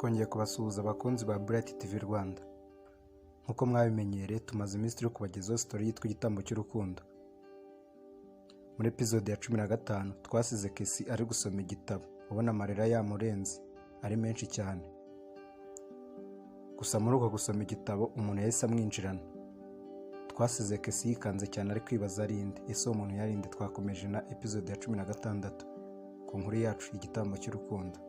Twongeye kubasuhuza abakunzi ba Bright TV Rwanda. Nk'uko mwabimenyereye, tumaze iminsi turi kubagezaho story yitwa Igitambo cy'Urukundo. Muri episode ya 15 twasize Kesi ari gusoma igitabo, ubona amarira yamurenze ari menshi cyane. Gusa muri uko gusoma igitabo umuntu yahise amwinjirana. Twasize Kesi yikanze cyane ari kwibaza ari inde. Ese uwo muntu yari inde? Twakomeje na episode ya 16 ku nkuru yacu Igitambo cy'Urukundo.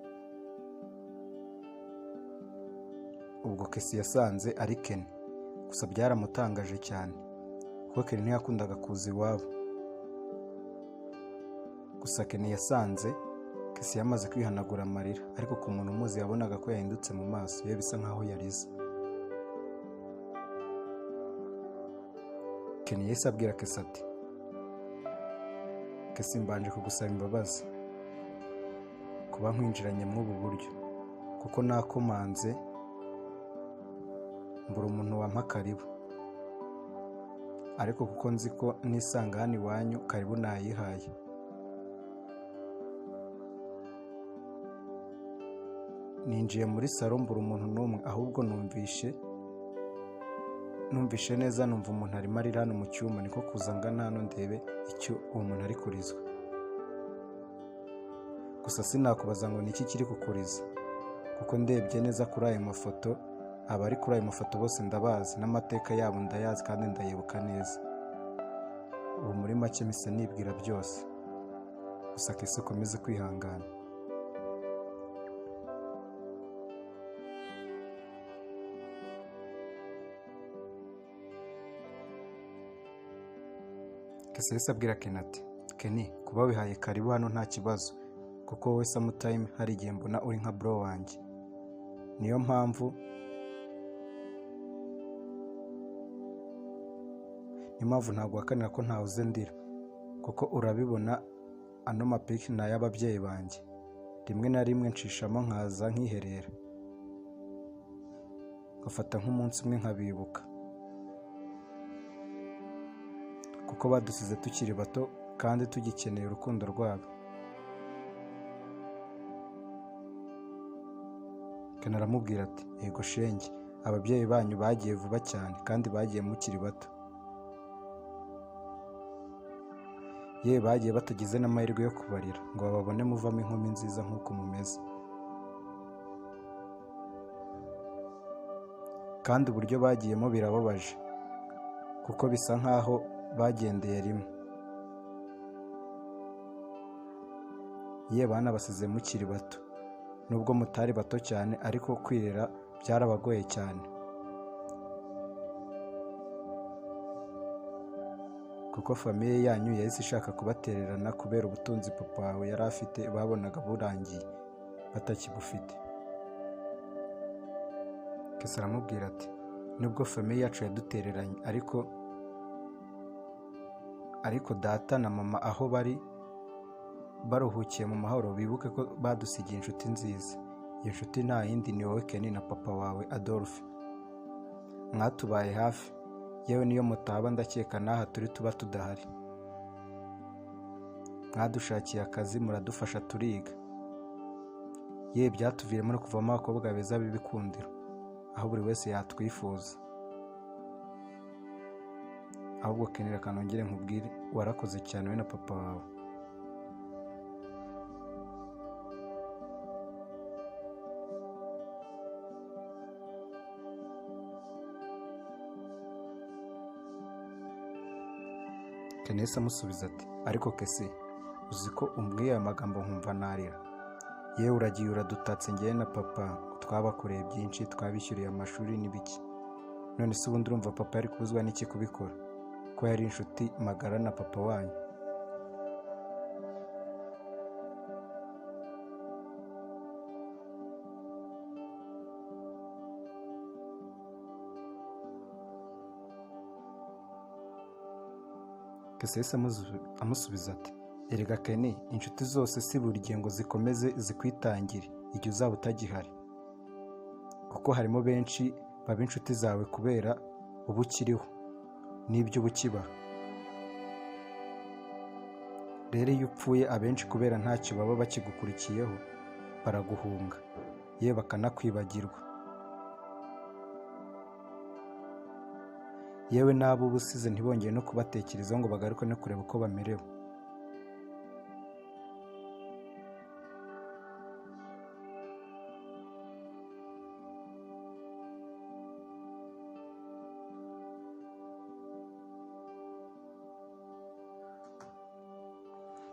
Ubwo Kesi yasanze ari Kenny, gusa byaramutangaje cyane kuko Kenny ntiyakundaga kuza iwabo. Gusa Kenny yasanze Kesi yamaze kwihanagura amarira, ariko ku muntu umuzi yabonaga ko yahindutse mu maso ye, bisa nkaho yarize. Kenny yahise abwira Kesi ati: "Kesi, mbanje kugusaba imbabazi kuba nkwinjiranye mw'ubu buryo, kuko nakomanze mbura umuntu wampa karibu, ariko kuko nzi ko nisanga hano iwanyu, karibu nayihaye. Ninjiye muri salo mbura umuntu n'umwe, ahubwo numvishe neza numva umuntu arimo arira hano mu cyumba, niko kuza ngana hano ndebe icyo uwo muntu ari kurizwa. Gusa sinakubaza ngo ni iki kiri kukuriza, kuko ndebye neza kuri ayo mafoto, abari kuri ayo mafoto bose ndabazi n'amateka yabo ndayazi kandi ndayibuka neza. Ubu muri make mpise nibwira byose. Gusa Kesi, ukomeze kwihangana." Kesi yahise abwira Kenny ati: "Kenny, kuba wihaye karibu hano nta kibazo, kuko wowe sometime hari igihe mbona uri nka bro wanjye. Niyo mpamvu ntaguhakanira ko ntahoze ndira, kuko urabibona ano mapiki ni ay'ababyeyi banjye. Rimwe na rimwe nshishamo nkaza nkiherera, ngafata nk'umunsi umwe nkabibuka, kuko badusize tukiri bato kandi tugikeneye urukundo rwabo." Ken aramubwira ati: "Yego shenge, ababyeyi banyu bagiye vuba cyane kandi bagiye mukiri bato, yewe bagiye batagize n'amahirwe yo kubarira ngo bababone muvamo inkumi nziza nk'uko mumeze. Kandi uburyo bagiyemo birababaje, kuko bisa nkaho bagendeye rimwe. Yewe banabasize mukiri bato, nubwo mutari bato cyane, ariko kwirera byarabagoye cyane, kuko famille yanyu yahise ishaka kubatererana kubera ubutunzi papa wawe yari afite babonaga burangiye batakibufite." Kesi aramubwira ati: "Nubwo famille yacu yadutereranye, ariko data na mama aho bari baruhukiye mu mahoro, bibuke ko badusigiye inshuti nziza. Iyo nshuti nta yindi, ni wowe Kenny na papa wawe Adolphe. Mwatubaye hafi, yewe niyo mutaba ndakeka n'aha turi tuba tudahari. Mwadushakiye akazi, muradufasha turiga, yewe byatuviremo no kuvamo abakobwa beza b'ibikundiro, aho buri wese yatwifuza. Ahubwo Kenny, reka nongere nkubwire, warakoze cyane wowe na papa wawe." Kenesi amusubiza ati: "Ariko Kesi, uzi ko umbwiye aya magambo nkumva narira? Yewe uragiye uradutatse ngewe na papa, twabakoreye byinshi, twabishyuriye amashuri n'ibiki. None se ubundi urumva papa yari kubuzwa n'iki kubikora, ko yari inshuti magara na papa wanyu?" Kesi yahise amusubiza ati: "Erega Kenny, inshuti zose si buri gihe ngo zikomeze zikwitangire igihe uzaba utagihari, kuko harimo benshi baba inshuti zawe kubera uba ukiriho n'ibyo uba ukibaha. Rero iyo upfuye, abenshi kubera ntacyo baba bakigukurikiyeho baraguhunga." Yewe bakanakwibagirwa. Yewe n'abo uba usize ntibongeye no kubatekerezaho ngo bagaruke no kureba uko bamerewe.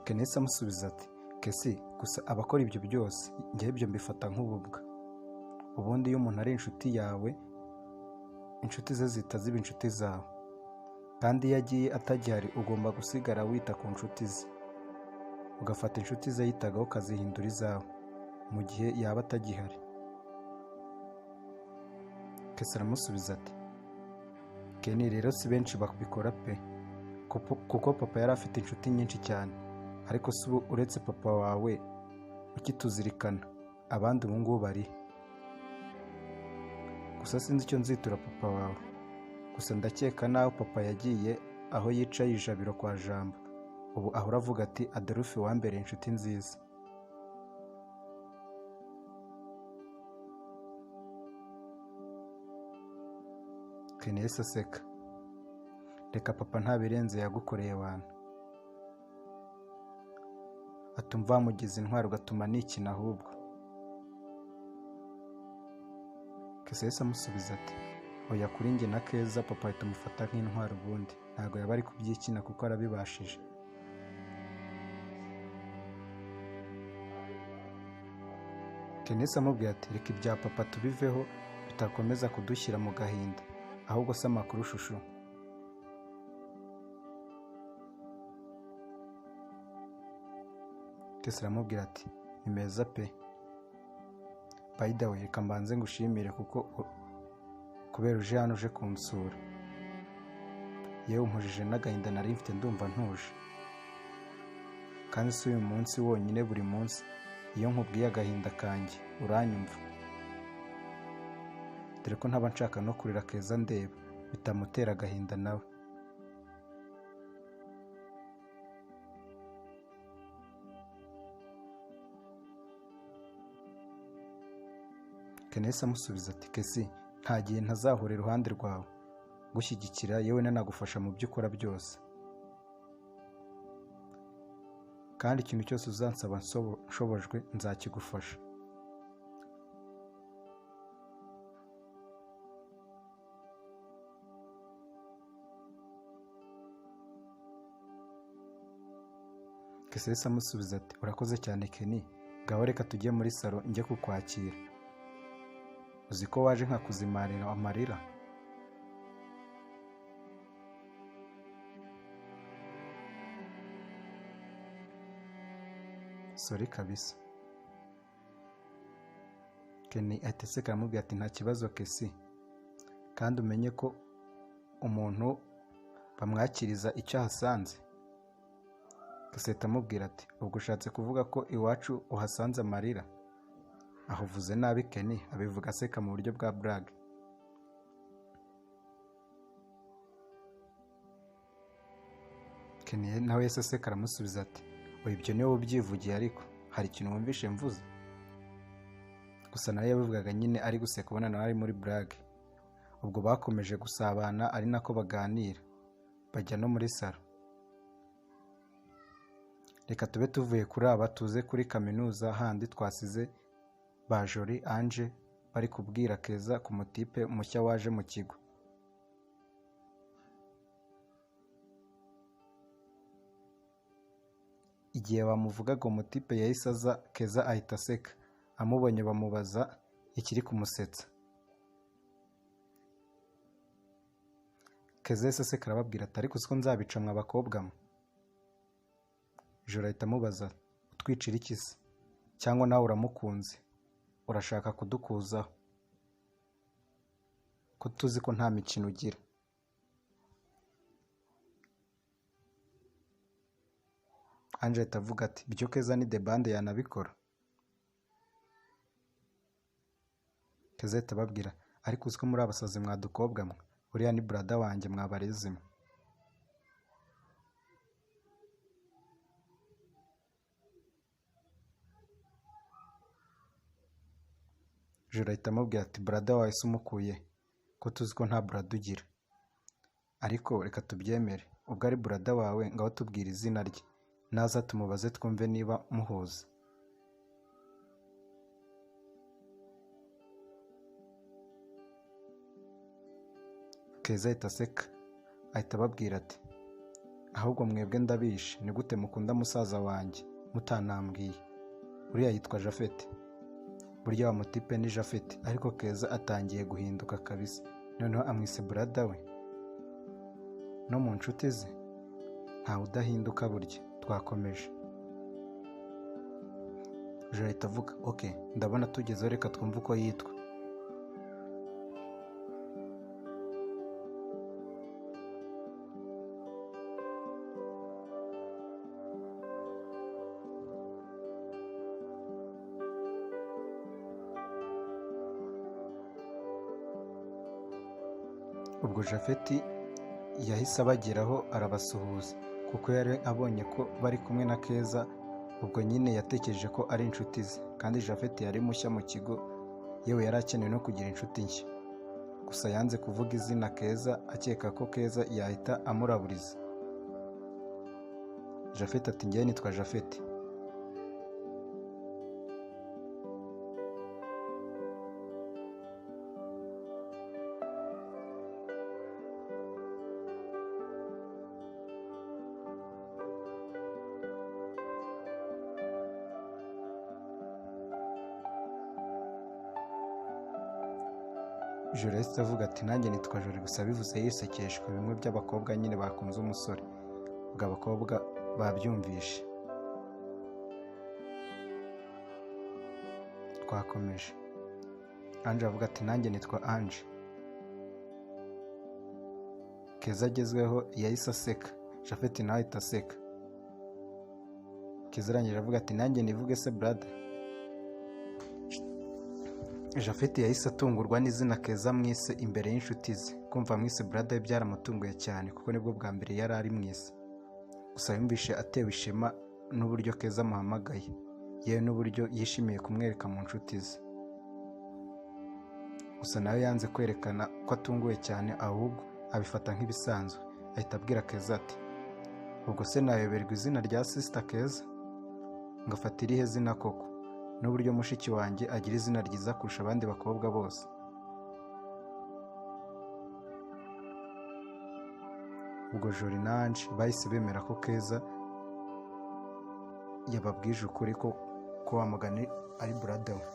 Kenesi amusubiza ati Kesi, gusa abakora ibyo byose njyewe ibyo mbifata nk'ububwa. Ubundi iyo umuntu ari inshuti yawe, inshuti ze zihita ziba inshuti zawe, kandi iyo agiye atagihari ugomba gusigara wita ku nshuti ze, ugafata inshuti ze yitagaho ukazihindura izawe mu gihe yaba atagihari. Kesi aramusubiza ati Keni, rero si benshi babikora pe, kuko papa yari afite inshuti nyinshi cyane, ariko si ubu uretse papa wawe ukituzirikana, abandi ubu ngubu bari. Gusa sinzi icyo nzitura papa wawe, gusa ndakeka naho papa yagiye aho yicaye ijabiro kwa Jambo, ubu ahora avuga ati Adolphe wambereye inshuti nziza. Kenesi aseka, reka papa nta birenze yagukoreye wana, atumva wamugize intwari ugatuma nikina ahubwo. Kesi yahise amusubiza ati oya, kuri njye na Keza papa ahita amufata nk'intwari, ubundi ntabwo yaba ari kubyikina kuko arabibashije. Kenesi amubwira ati reka ibya papa tubiveho bitakomeza kudushyira mu gahinda, ahubwo se amakuru shushu. Kesi aramubwira ati ni meza pe, by the way reka mbanze ngushimire kuko kubera uje hano uje kunsura, yewe umpujije n'agahinda nari mfite ndumva ntuje, kandi si uyu munsi wonyine, buri munsi iyo nkubwiye agahinda kanjye uranyumva, dore ko ntaba nshaka no kurira Keza ndeba bitamutera agahinda nawe. Kenesi amusubiza ati Kesi, nta gihe ntazahora iruhande rwawe gushyigikira, yewe nanagufasha mu byo ukora byose, kandi ikintu cyose uzansaba nshobojwe nzakigufasha. Kesi yahise amusubiza ati urakoze cyane Keni, ngaho reka tujye muri salo njye kukwakira, uzi ko waje nkakuzimarira amarira. Sorry kabisa. Keni ahita aseka aramubwira ati nta kibazo Kesi, kandi umenye ko umuntu bamwakiriza icyo ahasanze. Kesi ahita amubwira ati ubwo ushatse kuvuga ko iwacu uhasanze amarira? Aho uvuze nabi Keni, abivuga aseka mu buryo bwa blague. Keni nawe yahise aseka aramusubiza ati oya, ibyo niwe ubyivugiye, ariko hari ikintu wumvishe mvuze? Gusa nawe yabivugaga nyine ari guseka ubona nawe ari muri blague. Ubwo bakomeje gusabana ari nako baganira, bajya no muri salo. Reka tube tuvuye kuri aba tuze kuri kaminuza handi twasize ba Jolie Ange bari kubwira Keza ku mutipe mushya waje mu kigo. Igihe bamuvugaga umutipe yahise aza, Keza ahita aseka, amubonye bamubaza ikiri kumusetsa. Keza yahise aseka arababwira ati ariko siko nzabica mwa bakobwa mwe. Joro ahita amubaza utwicira iki se, cyangwa nawe uramukunze urashaka kudukuzaho, ko tuzi ko nta mikino ugira. Ange ahita avuga ati ibyo Keza ni debande yanabikora. Keza ahita ababwira ariko uzi ko muri abasazi mwadukobwa mwe, uriya ni brother wanjye mwabarezi mwe. Joro ahita amubwira ati brother wawe se umukuye ko tuzi ko nta brother ugira, ariko reka tubyemere ubwo ari brother wawe ngaho tubwira izina rye, naza tumubaze twumve niba muhuza. Keza ahita aseka ahita ababwira ati ahubwo mwebwe ndabishe, ni gute mukunda musaza wanjye mutanambwiye? Uriya yitwa Japhet, burya wa mutipe ni Japhet. Ariko Keza atangiye guhinduka kabisa, noneho amwise brother we no mu nshuti ze ntawe udahinduka burya. Twakomeje. Joro ahita avuga ok ndabona tugezeho, reka twumve uko yitwa. Ubwo Japhet yahise abageraho arabasuhuza kuko yari abonye ko bari kumwe na Keza, ubwo nyine yatekereje ko ari inshuti ze, kandi Japhet yari mushya mu kigo, yewe yari akeneye no kugira inshuti nshya. Gusa yanze kuvuga izina Keza akeka ko Keza yahita amuraburiza. Japhet ati njyewe nitwa Japhet. Joro yahise avuga ati nanjye nitwa Joro, gusa bivuze yisekeshwa bimwe by'abakobwa nyine bakunze umusore, ubwo abakobwa babyumvishe. Twakomeje. Ange avuga ati nanjye nitwa Ange. Keza agezweho yahise aseka, Japhet nawe ahita aseka. Keza arangije avuga ati nanjye nivuge se brother. Japhet yahise atungurwa n'izina Keza mwise imbere y'inshuti ze. Kumva mwise brother byaramutunguye cyane kuko nibwo bwa mbere yari ari mwise. Gusa yumvishe atewe ishema n'uburyo Keza amuhamagaye, yewe n'uburyo yishimiye kumwereka mu nshuti ze. Gusa nawe yanze kwerekana ko atunguwe cyane, ahubwo abifata nk'ibisanzwe. Ahita abwira Keza ati ubwo se nayoberwa izina rya sister Keza? Ngafata irihe zina koko? N'uburyo mushiki wanjye agira izina ryiza kurusha abandi bakobwa bose. Ubwo Jori na Ange bahise bemera ko Keza yababwije ukuri ko wa mugani ari brother we.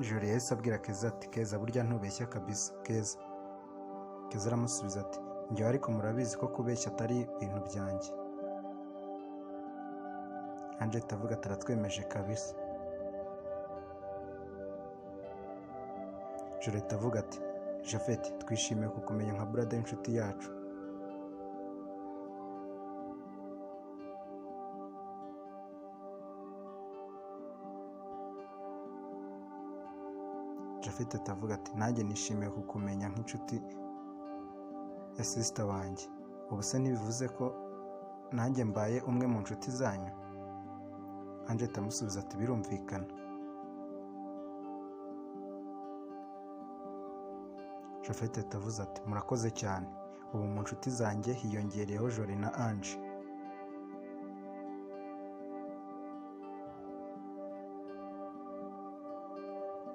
Jori yahise abwira Keza ati Keza burya ntubeshya kabisa Keza. Keza aramusubiza ati njyewe ariko murabizi ko kubeshya atari ibintu byanjye. Ange ahita avuga ati aratwemeje kabisa. Joro ahita avuga ati Japhet twishimiye kukumenya nka brother y'inshuti yacu. Japhet ahita avuga ati nanjye nishimiye kukumenya nk'inshuti ya sister wanjye, ubu se ntibivuze ko nanjye mbaye umwe mu nshuti zanyu? Ange ahita amusubiza ati birumvikana. Japhet ahita avuze ati murakoze cyane, ubu mu nshuti zanjye hiyongereyeho Jori na Ange.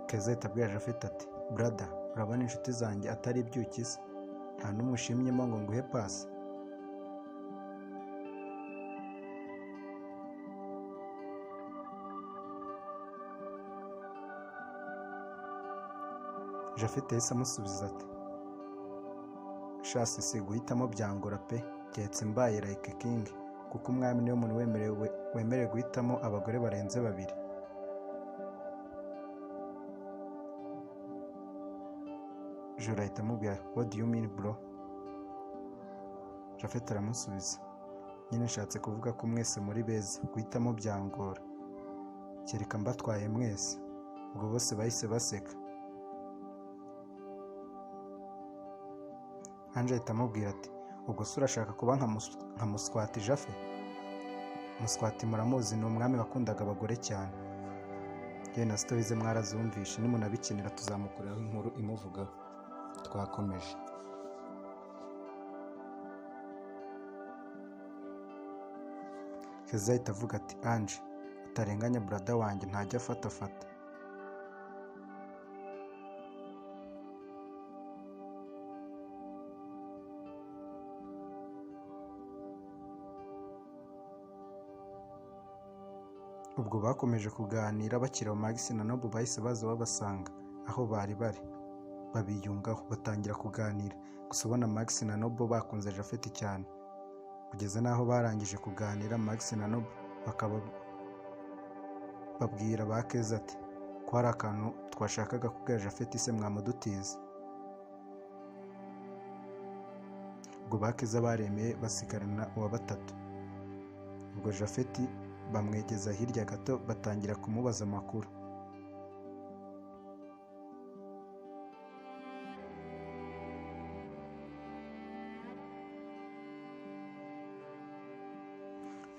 Keza ahita abwira Japhet ati brother urabona inshuti zanjye atari ibyuki se? Nta n'umwe ushimyemo ngo nguhe pasi. Japhet yahise amusubiza ati sha sisi guhitamo byangora pe, keretse mbaye like king, kuko umwami niwe muntu wemerewe guhitamo abagore barenze babiri. Joro ahita amubwira what do you mean bro? Japhet aramusubiza nyine nshatse kuvuga ko mwese muri beza, guhitamo byangora kereka mbatwaye mwese. Ubwo bose bahise baseka. Ange ahita amubwira ati Ubwo se urashaka kuba nka Muswati Jafe? Muswati muramuzi, ni umwami wakundaga abagore cyane. Yewe na stories ze mwarazumvishe, nimunabikenera tuzamukoreraho inkuru imuvugaho. Twakomeje. Keza ahita avuga ati Ange, utarenganya brother wanjye, ntajya afatafata. Ubwo bakomeje kuganira bakiri aho, Max na Nobu bahise baza babasanga aho bari bari, babiyungaho batangira kuganira. Gusa ubona Max na Nobu bakunze Japhet cyane, kugeza n'aho barangije kuganira Max na Nobu bakaba babwira ba Keza ati ko hari akantu twashakaga kubwira Japhet, se mwamudutiza. Ubwo ba Keza baremeye basigarana uwa batatu. Ubwo Japhet bamwegeza hirya gato batangira kumubaza amakuru.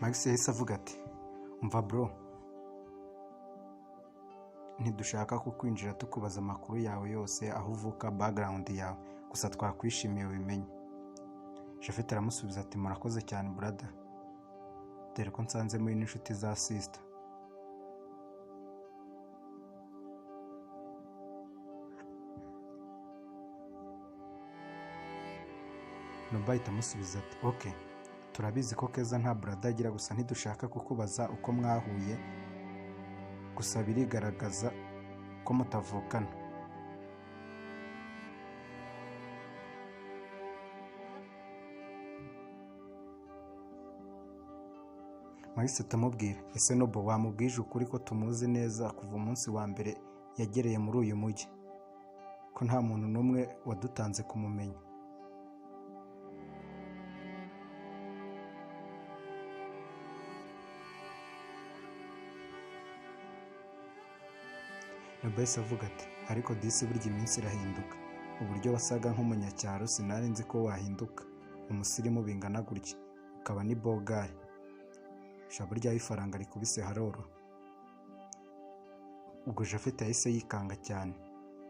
Max yahise avuga ati umva bro, ntidushaka kukwinjira tukubaza amakuru yawe yose, aho uvuka, background yawe, gusa twakwishimiye ubimenye. Japhet aramusubiza ati murakoze cyane brother, dore ko nsanze muri n'inshuti za sister. Noba ahita amusubiza ati ok, turabizi ko Keza nta brother agira, gusa ntidushaka kukubaza uko mwahuye, gusa birigaragaza ko mutavukana. Max atamubwira, ese Nobo wamubwije ukuri ko tumuzi neza kuva umunsi wa mbere yagereye muri uyu mujyi, ko nta muntu n'umwe wadutanze kumumenya. Nobo yahise avuga ati ariko disi burya iminsi irahinduka, uburyo wasaga nk'umunyacyaro sinari nzi ko wahinduka umusirimu bingana gutya, ukaba ni bogari. Sha burya ifaranga rikubise haroro. Ubwo Japhet yahise yikanga cyane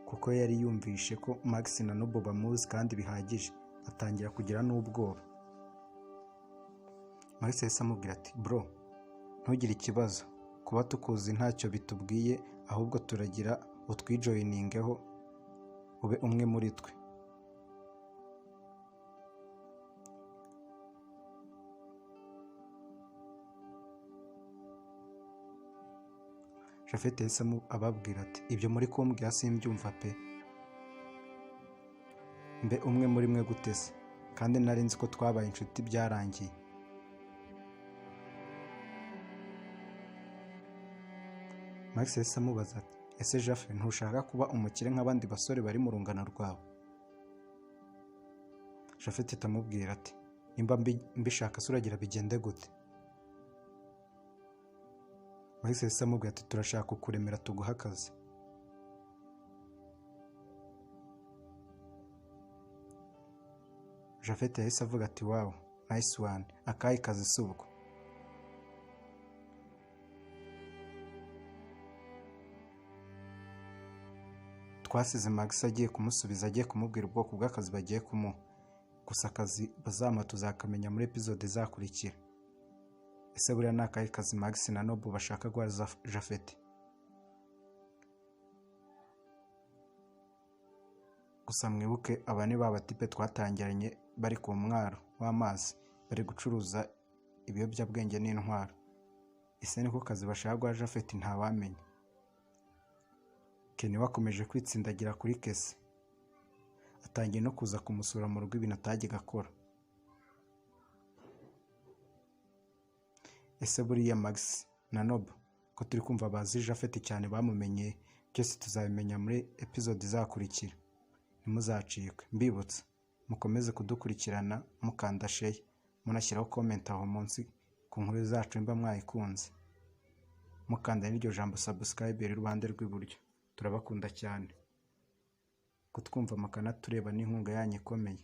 kuko yari yumvishe ko Max na Nobo bamuzi kandi bihagije, atangira kugira n'ubwoba. Max yahise amubwira ati bro, ntugire ikibazo, kuba tukuzi ntacyo bitubwiye, ahubwo turagira utwijoyiningeho ube umwe muri twe. Japhet yahise ababwira ati ibyo muri kumbwira simbyumva pe, mbe umwe muri mwe gute se, kandi nari nzi ko twabaye inshuti byarangiye. Max yahise amubaza ati ese Japhet ntushaka kuba umukire nk'abandi basore bari mu rungano rwawe? Japhet atamubwira ati nimba mbishaka se uragira bigende gute? Max yahise amubwira ati turashaka kukuremera tuguha akazi. Japhet yahise avuga ati wow, nice one, akahe kazi si ubwo? Twasize Max agiye kumusubiza, agiye kumubwira ubwoko bw'akazi bagiye kumuha, gusa akazi bazamuha tuzakamenya muri episode izakurikira. Ese buriya ni akahe kazi Max na Nobu bashaka guha Japhet? Gusa mwibuke aba ni ba batipe twatangiranye bari ku mwaro w'amazi bari gucuruza ibiyobyabwenge n'intwaro. Ese niko kazi bashaka guha Japhet? Ntawamenya. Kenny wakomeje kwitsindagira kuri Kese, atangiye no kuza kumusura mu rugo ibintu atajyaga akora. Ese buriya Max na Nobu ko turi kumva bazi Japhet cyane bamumenye? Byose tuzabimenya muri episode izakurikira, ntimuzacikwe. Mbibutsa mukomeze kudukurikirana mukanda share, munashyiraho comment aho munsi ku nkuru zacu nimba mwayikunze, mukanda n'iryo jambo subscribe riri iruhande rw'iburyo. Turabakunda cyane, kutwumva mukanatureba n'inkunga yanyu ikomeye.